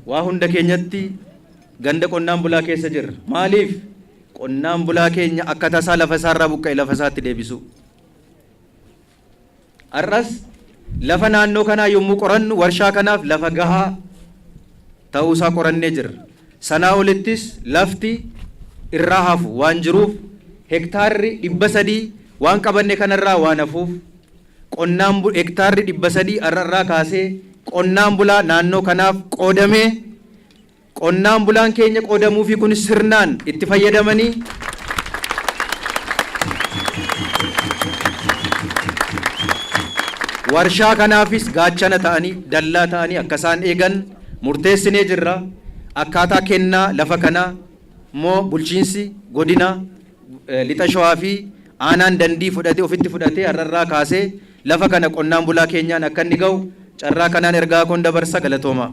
Waa hunda keenyatti ganda qonnaan bulaa keessa jirra. Maaliif? Qonnaan bulaa keenya akka tasaa lafa isaarraa buqqa'e lafa isaatti deebisuu. Har'as lafa naannoo kanaa yommuu qorannu warshaa kanaaf lafa gahaa ta'uusaa qorannee jirra. Sanaa olittis lafti irraa hafu waan jiruuf hektaarri 300 waan qabanne kanarraa waan hafuuf qonnaan hektaarri 300 har'arraa kaasee qonnaan bulaa naannoo kanaaf qoodamee qonnaan bulaan keenya qoodamuufii kun sirnaan itti fayyadamanii warshaa kanaafis gaachana ta'anii dallaa ta'anii akka isaan eegan murteessinee jirra. Akkaataa kennaa lafa kanaa immoo bulchiinsi godina Lixa Shawaa fi aanaan Dandii fudhatee ofitti fudhatee har'arraa kaasee lafa kana qonnaan bulaa keenyaan akka inni ga'u carraa kanaan ergaa koon dabarsa. Galatoomaa.